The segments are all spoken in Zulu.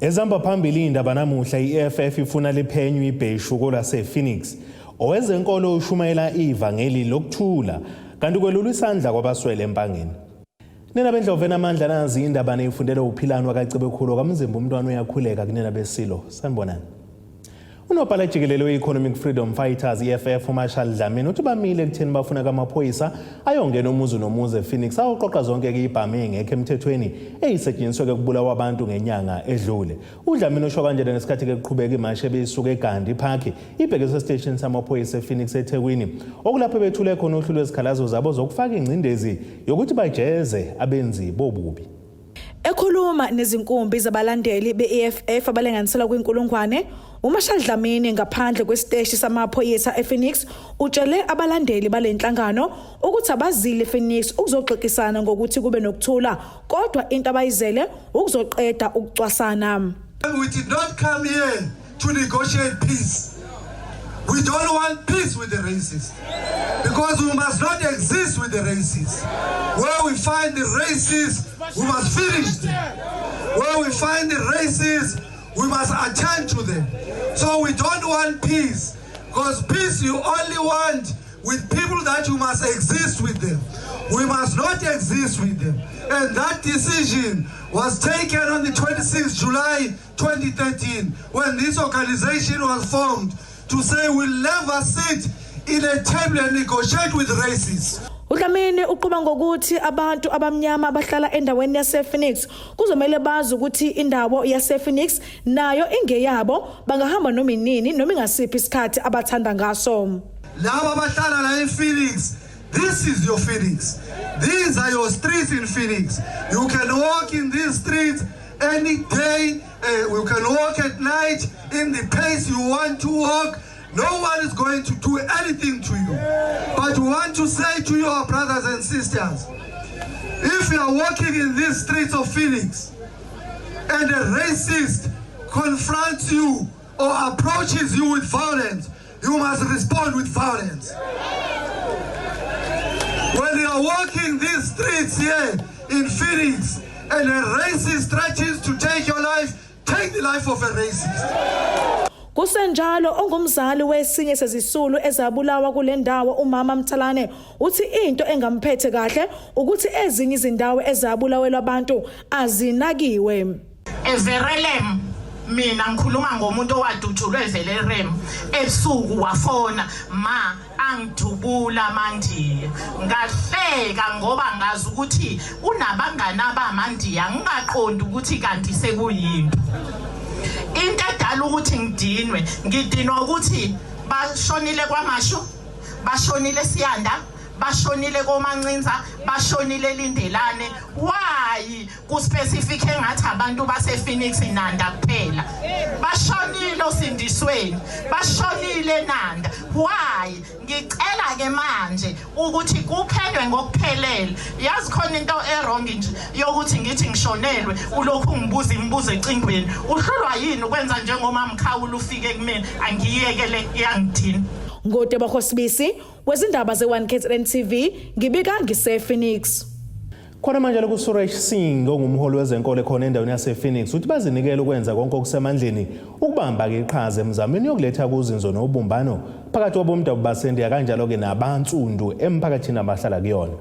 Ezihamba phambili indaba namuhla, i-EFF ifuna liphenywe ibheshu kwelase-Phoenix. Owezenkolo ushumayela ivangeli lokuthula kanti kwelula isandla kwabaswele eMpangeni. Nina bendlovu enamandla, nazi indaba neyifundela uPhilani wakaCebekhulu kaMzimba, umntwana uyakhuleka kunina besilo. Sanibonani. Unobhala jikelele we-Economic Freedom Fighters, EFF, uMarshall Dlamini uthi bamile ekutheni bafuna kamaphoyisa ayongena umuzi nomuzi ePhoenix ayoqoqa zonke-ke ibhamu engekho emthethweni eyisetshenziswe-ke kubulawa abantu ngenyanga edlule. UDlamini usho kanjena ngesikhathi-ke kuqhubeka imashi ebeyisuka eGandhi Park ibhekiswe esiteshini samaphoyisa ePhoenix eThekwini, okulapho bethule khona uhlu lwezikhalazo zabo zokufaka ingcindezi yokuthi bajeze abenzi bobubi. Ekhuluma nezinkumbi zabalandeli be-EFF abalinganiselwa kwinkulungwane, uMarshall Dlamini ngaphandle kwesiteshi samaphoyisa ePhoenix utshele abalandeli bale nhlangano ukuthi abazile ePhoenix ukuzoxoxisana ngokuthi kube nokuthula, kodwa into abayizele ukuzoqeda ukucwasana. We did not come here to negotiate peace. We don't want peace with the racists because we must not exist with the racists. Where we find the racists, we must finish them. Where we find the racists, we must attend to them. So we don't want peace because peace you only want with people that you must exist with them. We must not exist with them. And that decision was taken on the 26th July 2013 when this organization was formed to say we'll never sit in a table and negotiate with racists. UDlamini uqhuba ngokuthi abantu abamnyama abahlala endaweni yasePhoenix kuzomele bazi ukuthi indawo yasePhoenix nayo ingeyabo, bangahamba noma inini noma ingasiphi isikhathi abathanda ngaso. Laba abahlala la ePhoenix, this is your Phoenix. These are your streets in Phoenix. You can walk in these streets any day. You can walk at night in the pace you want to walk. No one is going to do anything to you. But we want to say to your brothers and sisters, if you are walking in these streets of Phoenix and a racist confronts you or approaches you with violence, you must respond with violence. When you are walking these streets here in Phoenix and a racist threatens to take your life, take the life of a racist. Kusenjalo, ongumzali wesinye sezisulu ezabulawa kule ndawo, umama Mthalane, uthi into engamphethe kahle ukuthi ezinye izindawo ezabulawelwa abantu azinakiwe. EVerulam, mina ngikhuluma ngomuntu owadutshulwa eVerulam ebusuku, wafona ma angidubula amandiya, ngahleka ngoba ngazi ukuthi unabangani abamandiya, ngingaqondi ukuthi kanti sekuyinto. Into edala ukuthi ngidinwe, ngidinwa ukuthi bashonile KwaMashu, bashonile Siyanda, bashonile koMancinza, bashonile Lindelane. Why kuspecific engathi abantu base-Phoenix, Nanda kuphela? Bashonile oSindisweni, bashonile Nanda. Why? Ngicela ke manje ukuthi kuphenywe ngokuphelele. Yazi khona into e-wrong nje yokuthi ngithi ngishonelwe, ulokhu ngibuza imibuzo ecingweni. Uhlulwa yini ukwenza njengoma mkhawulo ufike kumina? Angiyekele, iyangidina. NgoTebogo Sibisi wezindaba ze-1 KZN TV, ngibika ngise-Phoenix. Khona manje kuSuresh Singh, ongumholi wezenkolo khona endaweni yasePhoenix, uthi bazinikele ukwenza konke okusemandleni ukubamba ke iqhaza emzamweni yokuletha kuzinzo nobumbano phakathi kwabomdabu baseNdiya kanjalo-ke nabansundu emphakathini abahlala kuyona.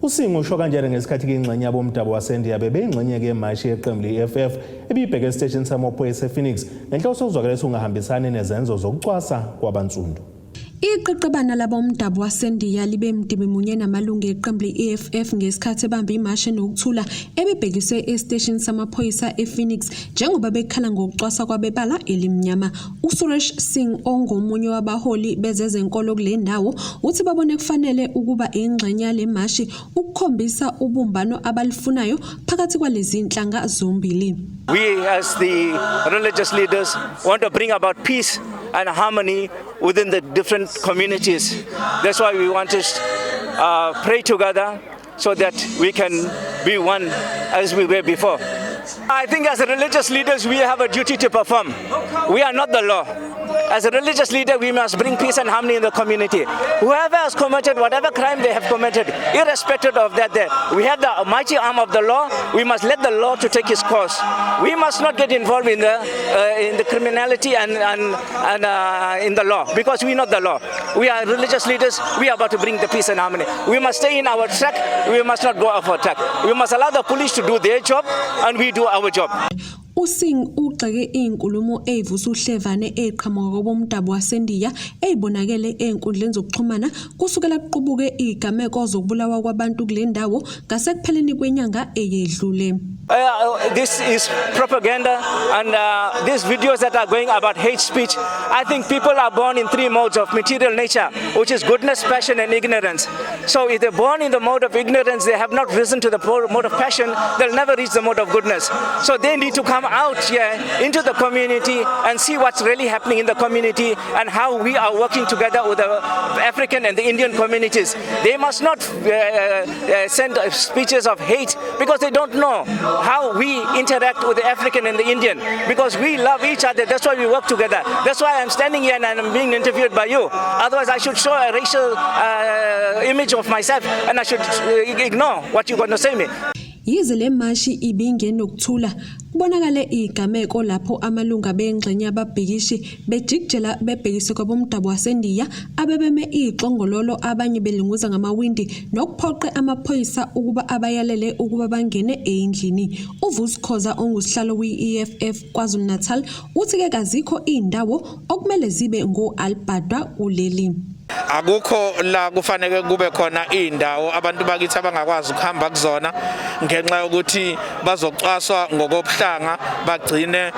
USingh usho kanjalo ngesikhathi ke ingxenye yabomdabu waseNdiya bebeyingxenye-ke emashi yeqembu le-EFF ebibheke esiteshini samaphoyisa ePhoenix ngenhloso yokuzwakalisa ungahambisani nezenzo zokucwasa kwabansundu. Iqeqebana labomdabu waseNdiya libe mdibi munye namalungu eqembu le-EFF ngesikhathi ebamba imashi enokuthula ebibhekiswe esiteshini samaphoyisa ePhoenix njengoba bekhala ngokucwasa kwabebala elimnyama. USuresh Singh, ongomunye wabaholi bezezenkolo kule ndawo, uthi babone kufanele ukuba ingxenye yale mashi ukukhombisa ubumbano abalufunayo phakathi kwalezi nhlanga zombili. We as the religious leaders want to bring about peace and harmony within the different communities. That's why we want to pray together so that we can be one as we were before. I think as religious leaders we have a duty to perform. We are not the law. As a religious leader, we must bring peace and harmony in the community. Whoever has committed whatever crime they have committed, irrespective of that, we have the mighty arm of the law. We must let the law to take its course. We must not get involved in the criminality and in the law because we not the law. We are religious leaders. We are about to bring the peace and harmony. We must stay in our track. We must not go off our track. We must allow the police to do their job and we do our job. USingh ugxeke izinkulumo ezivusa uhlevane eziqhamuka kwabomdabu waseNdiya ezibonakele ezinkundleni zokuxhumana kusukela kuqubuke izigameko zokubulawa kwabantu kule ndawo ngasekupheleni kwenyanga eyedlule. This is propaganda and these videos that are going about hate speech. I think people are born in three modes of material nature, which is goodness, passion, and ignorance. So if they're born in the mode of ignorance, they have not risen to the mode of passion, they'll never reach the mode of goodness. So they need to come out here into the community and see what's really happening in the community and how we are working together with the African and the Indian communities. They must not send speeches of hate because they don't know how we interact with the African and the Indian, because we love each other. That's why we work together. That's why I'm standing here and I'm being interviewed by you. Otherwise, I should show a racial image of myself and I should ignore what you're going to say me. Yize le mashi ibingenokuthula, kubonakale izigameko lapho amalunga bengxenye yababhikishi bejikijela bebhekise kwabomdabu waseNdiya abebeme ixongololo, abanye belunguza ngamawindi, nokuphoqe amaphoyisa ukuba abayalele ukuba bangene endlini. UVusi Khoza, ongusihlalo we-EFF KwaZulu-Natal, uthi-ke kazikho izindawo okumele zibe ngo-alibhadwa kuleli. Akukho la kufanele kube khona indawo abantu bakithi abangakwazi ukuhamba kuzona ngenxa yokuthi bazocwaswa ngokobuhlanga, bagcine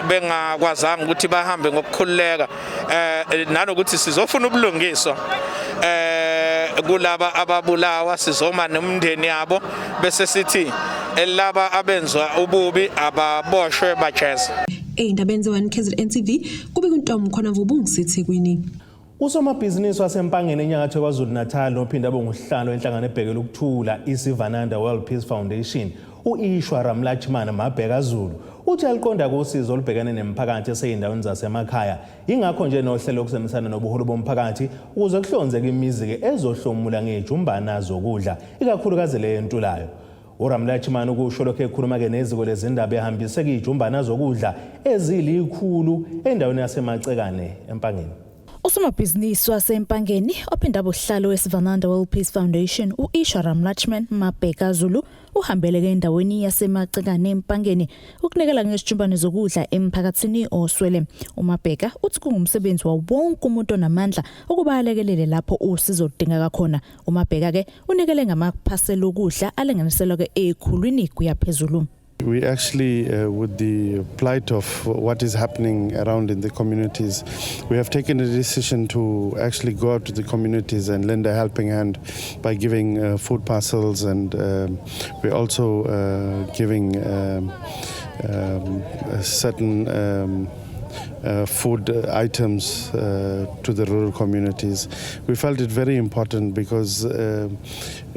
bengakwazanga ukuthi bahambe ngokukhululeka, nanokuthi sizofuna ubulungiswa kulaba ababulawa. Sizoma nomndeni yabo bese sithi laba abenzwa ububi ababoshwe bajeze. Ey'ndabeni ze-1 KZN TV, kube kuntombi khona vubu ngiseThekwini. Usomabhizinisi waseMpangeni enyakatho KwaZulu-Natal ophinde abe ngusihlalo wenhlangano ebhekele ukuthula iSivananda World Peace Foundation, u-Ishwar Ramlutchman Mabheka Zulu, uthi aliqonda kusizo olubhekene nemiphakathi esey'ndaweni zasemakhaya, yingakho nje nohlelo lokusebenzisana nobuholi bomphakathi ukuze kuhlonzeke imizi-ke ezohlomula ngey'jumbana zokudla, ikakhulukazi leyo entulayo. URamlutchman ukusho lokhu ekhuluma-ke neziko lezindaba ehambiseka iy'jumbana zokudla ezilikhulu endaweni yaseMacekane eMpangeni. Usomabhizinisi waseMpangeni ophinda abe usihlalo weSivananda World Peace Foundation, u-Ishwar Ramlutchman Mabheka Zulu, uhambeleke endaweni yaseMacekane eMpangeni ukunikela ngezijumbane zokudla emphakathini oswele. UMabheka uthi kungumsebenzi wawo wonke umuntu onamandla ukuba alekelele lapho usizo ludingeka khona. UMabheka ke unikele ngamaphasela okudla alinganiselwa ke ekhulwini kuya phezulu. We actually, with the plight of what is happening around in the communities, we have taken a decision to actually go out to the communities and lend a helping hand by giving food parcels, and we're also giving certain food items to the rural communities. We felt it very important because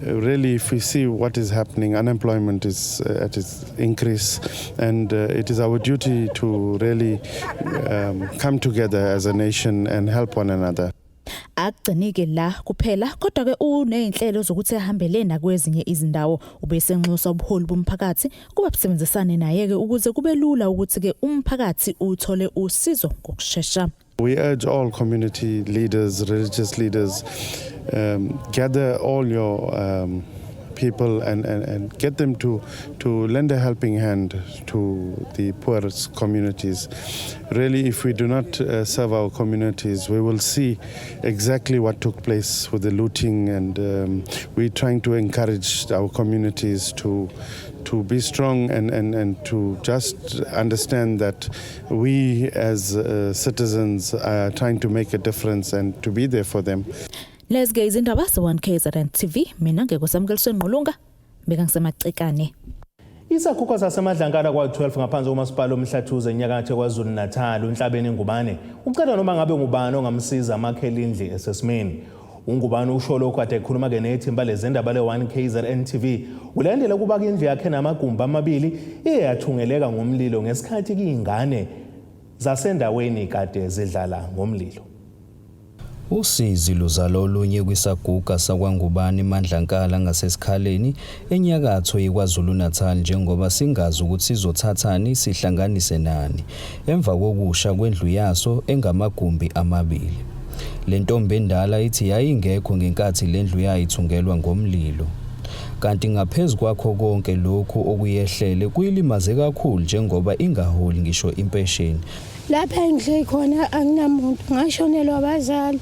really, if we see what is happening, unemployment is at its increase, and it is our duty to really come together as a nation and help one another. Akugcinike la kuphela, kodwa ke uneyinhlelo zokuthi ahambele nakwezinye izindawo. Ubesenxusa ubuholi bomphakathi kuba busebenzisane naye ke ukuze kube lula ukuthi ke umphakathi uthole usizo ngokushesha. We urge all community leaders, religious leaders, gather all your people and get them to lend a helping hand to the poorest communities. Really, if we do not serve our communities, we will see exactly what took place with the looting, and we're trying to encourage our communities to be strong and to just understand that we as citizens are trying to make a difference and to be there for them. Lezi ke izindaba ze-1 KZN TV. Mina ngekusamukeliswe Ngqulunga, beka ngiseMacekane. Isaguga saseMadlankala kwa-12 ngaphansi komasipala oMhlathuze enyakatho KwaZulu Natal, uNhlabeni Ngubane, ucela noma ngabe ngubani ongamsiza amakhele indlu esesimeni. UNgubane usho lokhu kade ekhuluma-ke nethimba lezindaba le-1 KZN TV kulandela ukuba indlu yakhe namagumbi amabili iye yathungeleka ngomlilo ngesikhathi kuyingane. zasendaweni kade zidlala ngomlilo. Usizi luzala olunye kwisaguga sakwaNgubane eMandlankala ngaseSikhaleni enyakatho yeKwaZulu-Natal njengoba singazi ukuthi sizothathani sihlanganise nani emva kokusha kwendlu yaso engamagumbi amabili. Le ntombi endala ithi yayingekho ngenkathi le ndlu yayo ithungelwa ngomlilo. Kanti ngaphezu kwakho konke lokhu okuyehlele kuyilimaze kakhulu njengoba ingaholi ngisho impesheni. Lapha engihleli khona anginamuntu, ngashonelwa abazali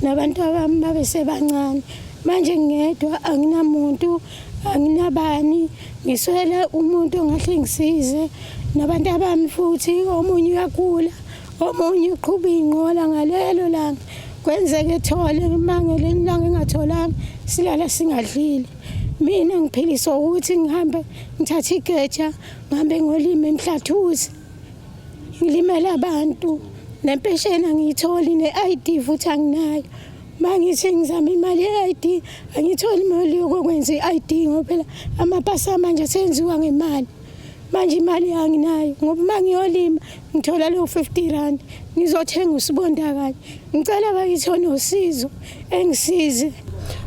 nabantu abami babesebancane. Manje ngingedwa anginamuntu, anginabani, ngiswele umuntu ongahle ngisize nabantu abami futhi omunye uyagula, omunye uqhuba iy'nqola ngalelo langa kwenzeke ethole uma ngelinye ilanga engatholanga silala singadlile. Mina ngiphiliswa ukuthi ngihambe ngithathe igeja ngihambe ngolima emhlathuze ngilimele abantu nempesheni angiyitholi ne-ID futhi anginayo. Uma ngithi ngizama imali ye-ID angiyitholi imali yokwenza i-ID ngoba phela amapasi amanje asenziwa ngemali. Manje imali anginayo ngoba uma ngiyolima ngithola lo 50 rand ngizothenga usibonda kanye. Ngicela bakithi onosizo engisize.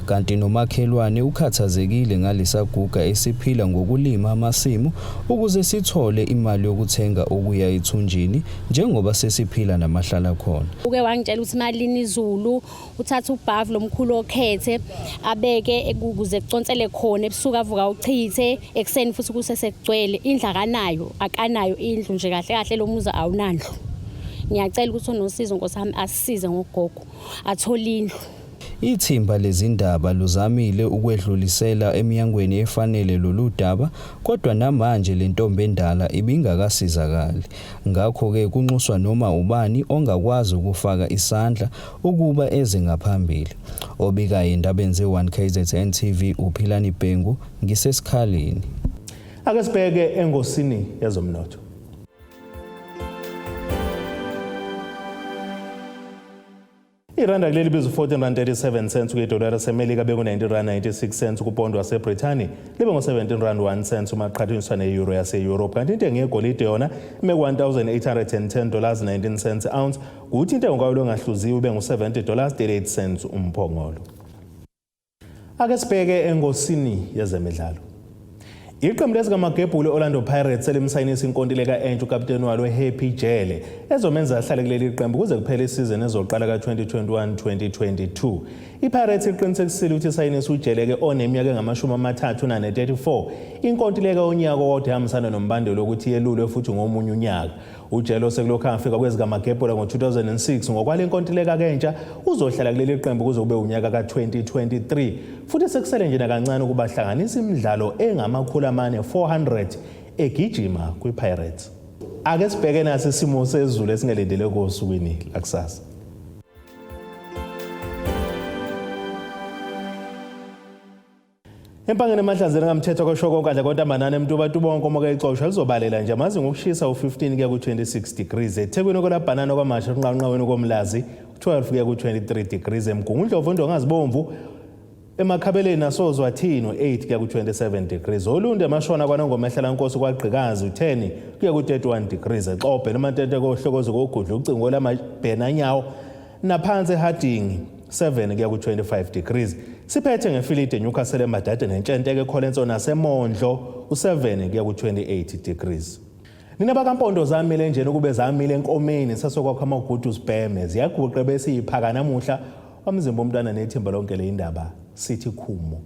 Kanti nomakhelwane ukhathazekile ngalesaguga esiphila ngokulima amasimu ukuze sithole imali yokuthenga okuya ethunjini njengoba sesiphila namahlala khona. Uke wangitshela ukuthi malini izulu uthatha ubhavu lomkhulu okhethe abeke ukuze kuconsele khona ebusuku avuka uchithe ekuseni futhi kusesekugcwele indlu akanayo akanayo indlu nje kahle kahle lo muzi awunandlu. Ngiyacela ukuthi onosizo nkosi yami asisize ngogogo athole indlu. Ithimba lezindaba luzamile ukwedlulisela eminyangweni efanele lolu daba kodwa namanje le ntombi endala ibingakasizakali. Ngakho-ke kunxuswa noma ubani ongakwazi ukufaka isandla ukuba eze ngaphambili. Obikayo endabeni ze-1 KZN TV uPhilani Bhengu ngisesikhaleni. Ake sibheke engosini yezomnotho. Iranda kuleli biza u-14 rand 37 cents kuyidola laseMelika beku-19 rand 96 cents kupondo waseBrithani libe ngo-17 rand 1 cents uma qhathaniswa ne-euro yase-Europe. Kanti intengo yegolide yona ime ku-1810 dollars 19 cents ounce, kuthi intengo kwayo engahluziwe ibe ngu-70 dollars 38 cents umphongolo. Ake sibheke engosini yezemidlalo. Iqembu lesikaMagebhulu Orlando Pirates selimsayinisa inkontileka entsha ukapteni walo Happy Jele ezomenza ahlale kuleli qembu kuze kuphele isizini ezoqala ka-2021-2022. iPirates iqinisekisile ukuthi isayinisa uJele-ke oneminyaka engamashumi amathathu nane-34 inkontileka yonyaka owodwa ehambisana nombandela wokuthi yelulwe futhi ngomunye unyaka. UJele osekulokhu afika kwezikaMagebhula ngo-2006 ngokwale nkontileka kentsha uzohlala kuleli qembu kuze kube unyaka ka-2023 futhi sekusele nje nakancane ukuba hlanganisa imidlalo engamakhulu amane 400 egijima kwi-Pirates. Ake sibheke naso isimo sezulu esingelindele kosukwini lakusasa. Empangeni emahlanzeni kaMthetho koshoko kahle kontambanane eMtubatuba onkomo kayixoshwa lizobalela nje amazinga okushisa u-15 kuya ku-26 degrees. eThekwini kwelabhanana kwamasha kunqanqaweni komlazi 12 kuya ku-23 degrees. eMgungundlovu ondongazibomvu emakhabeleni nasozwathini u-8 kuya ku-27 degrees. Olundi amashona kwanongoma ehlalankosi kwagqikazi u-10 kuya ku-31 degrees. Exobhe nomantente kohlokozo kogudla ucingo lamabhenanyawo naphansi eHarding 7 kuya ku-25 degrees. Siphethe ngefilide eNewcastle eMadade nentshenteke eColenso naseMondlo u-7 kuya ku-28 degrees. Nina bakampondo zamile njena ukube zamile enkomeni sasokwakho amagudu sibheme ziyaguqe bese iphaka namuhla wamzimba umntwana nethimba lonke le indaba sithi khumo.